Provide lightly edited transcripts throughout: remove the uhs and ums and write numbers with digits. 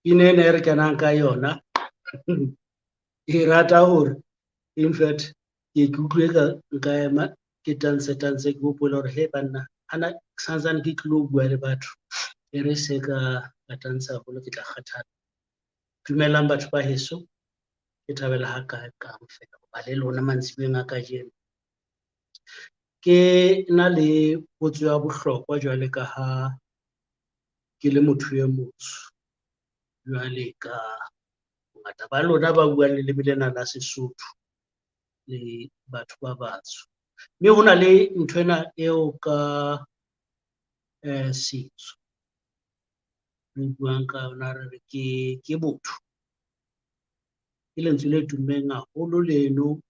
Pina ena e re kenang ka yona ke rata hore in fact ke ke utlwe ka nka ema ke tantshe tantshe ke hopole hore he banna ana santsane ke tlilo bua le batho e re se ka ka tantsha haholo ke tla kgathala. Dumelang batho ba heso, ke thabela ha kakang fela ho ba le lona mantsiboyeng a kajeno. Ke na le potso ya bohlokwa jwale ka ha ke le motho e motsho jwale ka bongata ba lona ba buang leleme lena la Sesotho le batho ba batsho. Mme ho na le nthwena eo ka setso re buang ka yona re re ke botho. Ke lentswe le tummeng haholo leno,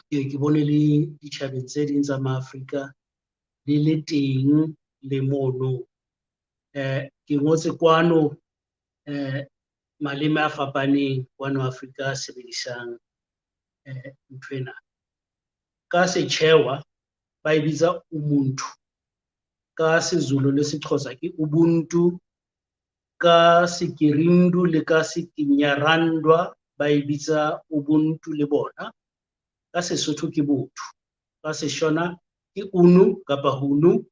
ke ke bone le ditjhabeng tse ding tsa Ma-Afrika le le teng le mono. Ke ngotse kwano maleme a fapaneng kwano Afrika a sebedisang nthwena. Ka Setjhewa ba e bitsa umuntu, ka Sezulu le Sexhosa ke ubuntu, ka Sekirindu le ka Sekinyarandwa ba e bitsa ubuntu le bona, ka Sesotho ke botho, ka Seshona ke unu kapa hunu,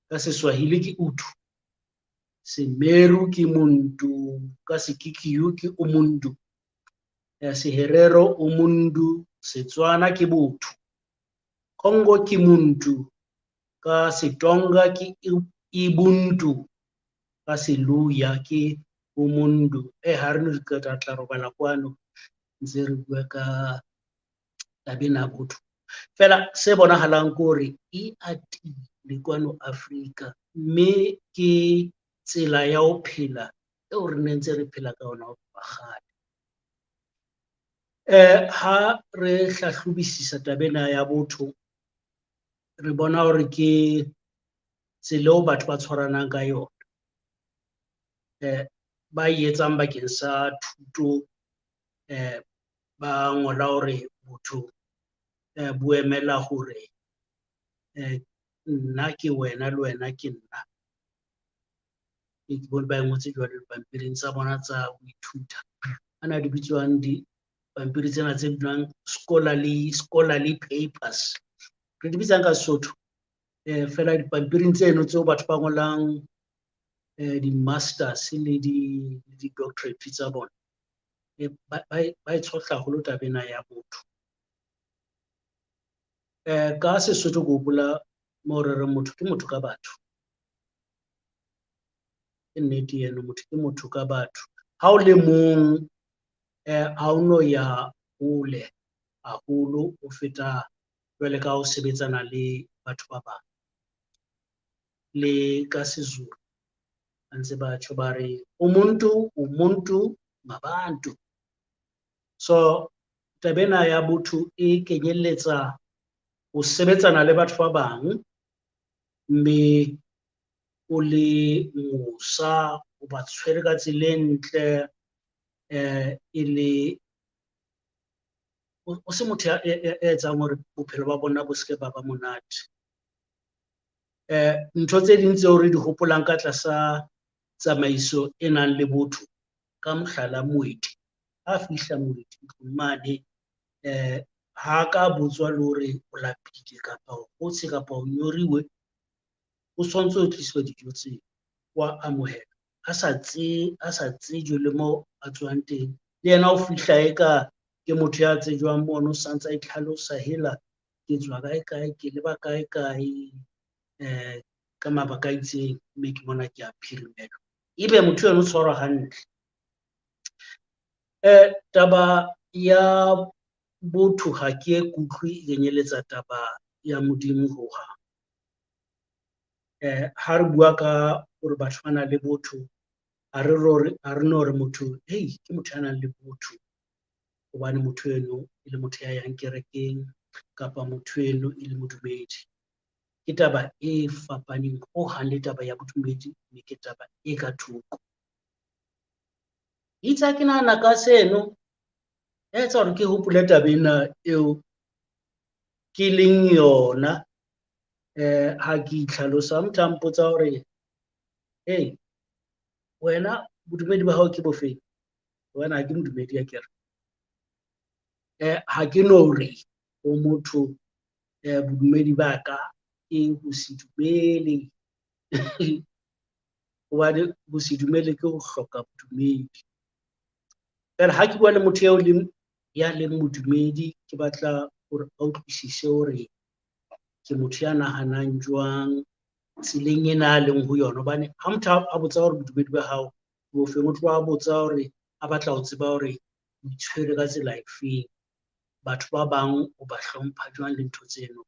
ka Seswahili ke utu, Semeru ke muntu, ka Sekikiyu ke umundu, Seherero umundu, Setswana ke botho, Congo ke muntu, ka Setonga ke ibuntu, ka Seluya ke umundu. Ha re no di qeta re tla robala kwano ntse re bua ka taba ena ya botho. Feela se bonahalang ke hore e atile kwano Afrika, mme ke tsela ya ho phela eo re ne ntse re phela ka yona ho tloha kgale. Ha re hlahlobisisa taba ena ya botho, re bona hore ke tsela eo batho ba tshwaranang ka yona. Ba e etsang bakeng sa thuto ba ngola hore botho bo emela hore nna ke wena le wena ke nna. Ke bone ba e ngotse jwalo dipampiring tsa bona tsa ho ithuta. Ana di bitswang dipampiri tsena tse bitswang scholarly papers. Re di bitsang ka Sesotho? Feela dipampiring tseno tseo batho ba ngolang di-masters le di-doctorate tsa bona, ba e tshohla haholo taba ena ya botho. Ka Sesotho ke hopola moo re reng motho ke motho ka batho. Ke nnete eno, motho ke motho ka batho. Ha o le mong ha o no ya hole haholo ho feta jwale ka ha o sebetsana le batho ba bang. Le ka Sezulu ba ntse ba tjho ba re umuntu umuntu ngabantu. So taba ena ya botho e kenyelletsa ho sebetsana le batho ba bang, mme o le mosa, o ba tshwere ka tsela e ntle, e le o se motho ya etsang hore bophelo ba bona bo se ke ba ba monate. Ntho tse ding tseo re di hopolang ka tlasa tsamaiso e nang le botho, ka mohlala moeti, ha fihla moeti ntlong mane ha ka botswa le hore o lapile kapa o kgotshe kapa o nyoriwe, o tshwanetse ho tliswa dijo tseo, wa amohela a sa tsejwe le mo a tswang teng. Le yena o fihla eka ke motho ya tsejwang mono, o santse a itlhalosa hela ke tswa kae kae, ke leba kae kae, ka mabaka a itseng, mme ke mona ke a phirimelwa. Ebe motho eno o tshwarwa hantle. Taba ya botho ha ke e kutlwe e kenyeletsa taba ya Modimo hohang. Ha re bua ka hore batho ba nang le botho, ha re no re motho, hei, ke motho ya nang le botho hobane motho eno e le motho ya yang kerekeng kapa motho eno e le modumedi. Ke taba e fapaneng hohang le taba ya bodumedi, mme ke taba e ka thoko. Itse ha ke nahana ka seno, ya etsa hore ke hopole taba ena eo ke leng yona ha ke itlhalosa. Motho a mpotsa hore, hey, wena Bodumedi ba hao ke bofeng? Hobane ha ke modumedi akere. Ha ke no re ho motho bodumedi ba ka ke ho se dumele, hobane ho se dumele ke ho hloka bodumedi. Feela ha ke bua le motho eo leng ya leng modumedi, ke batla hore a utlwisise hore ke motho ya nahanang jwang tseleng ena a leng ho yona. Hobane ha motho a botsa hore bodumedi ba hao bo feng, o tloha a botsa hore a batla ho tseba hore o itshwere ka tsela efeng, batho ba bang o ba hlompha jwang le ntho tseno.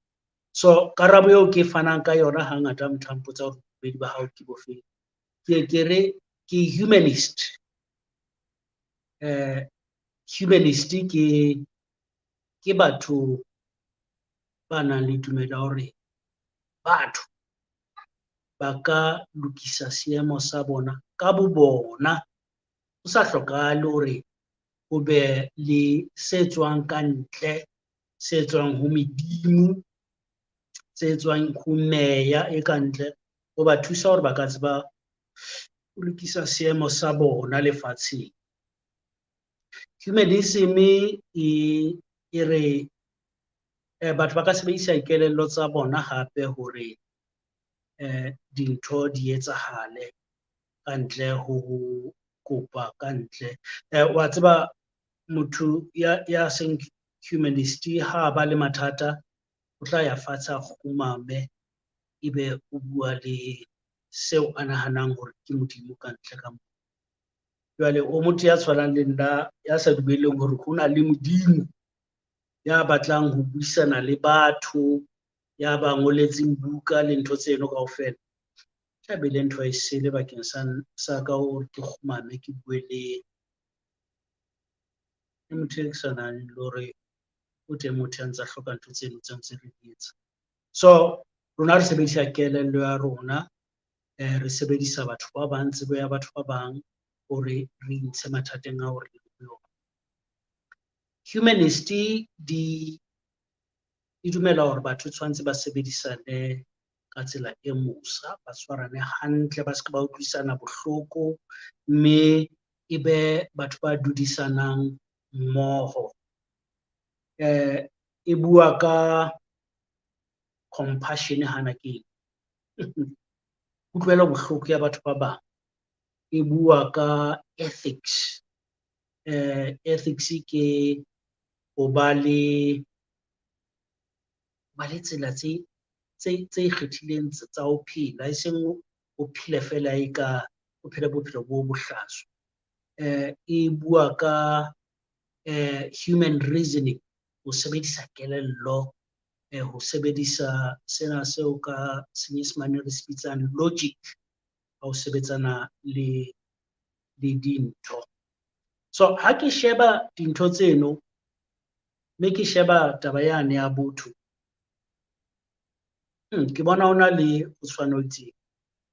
So karabo eo ke fanang ka yona hangata ha motho a mpotsa hore bodumedi ba hao ke bo feng, ke ke re ke humanist. Humanist ke batho ba nang le tumelo ya hore batho ba ka lokisa seemo sa bona ka bo bona, ho sa hlokahale hore ho be le se tswang ka ntle, se tswang ho medimo, se tswang ho meya e ka ntle, ho ba thusa hore ba ka tseba ho lokisa seemo sa bona lefatsheng. Humanism e re batho ba ka sebedisa dikelello tsa bona hape hore dintho di etsahale ka ntle ho kopa ka ntle. Wa tseba motho ya seng humanist ha ba le mathata, o tla ya fatshe a kgumame, ebe o bua le seo a nahanang hore ke Modimo ka ntle ka moo. Jwale o motho ya tshwanang le nna, ya sa dumelleng hore ho na le Modimo, ya batlang ho buisana le batho, ya ba ngoletseng buka le ntho tseno kaofela, tla be le ntho e sele bakeng sa ka hore ke kgumame ke bue le motho e ke sa nahaneng le hore o teng motho ya ntsa hloka ntho tseno tse ntse re di etsa. So rona re sebedisa kelello ya rona, re sebedisa batho ba bang, tsebo ya batho ba bang hore re intshe mathateng ao re leng ho yona. Humanist di dumela hore batho tshwanetse ba sebedisane ka tsela e mosa, ba tshwarane hantle, ba se ke ba utlwisana bohloko, mme e be batho ba dudisanang mmoho. E bua ka compassion hana ke eng, kutlwelo bohloko ya batho ba bang. E bua ka ethics. Ethics ke ho ba le tsela tse ikgethileng tsa ho phela, e seng o phele fela e ka o phele bophelo bo bohlaswa. E bua ka human reasoning, ho sebedisa kelello, ho sebedisa sena seo ka Senyesemane re se bitsang logic ha o sebetsana le dintho. So ha ke sheba dintho tseno, mme ke sheba taba yane ya botho, ke bona hona le ho tshwana ho itseng.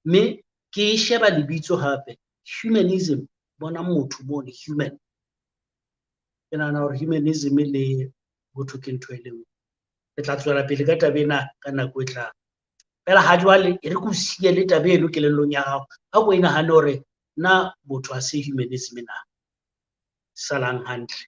Mme ke sheba lebitso hape, humanism, bona motho mono, human. Ke nahana hore humanism le botho ke ntho e le nngwe. Re tla tswela pele ka taba ena ka nako e tlang. Feela ha jwale e re ke o siye le taba eno kelellong ya hao, ha ko e nahane hore na botho ha se humanism na. Salang hantle.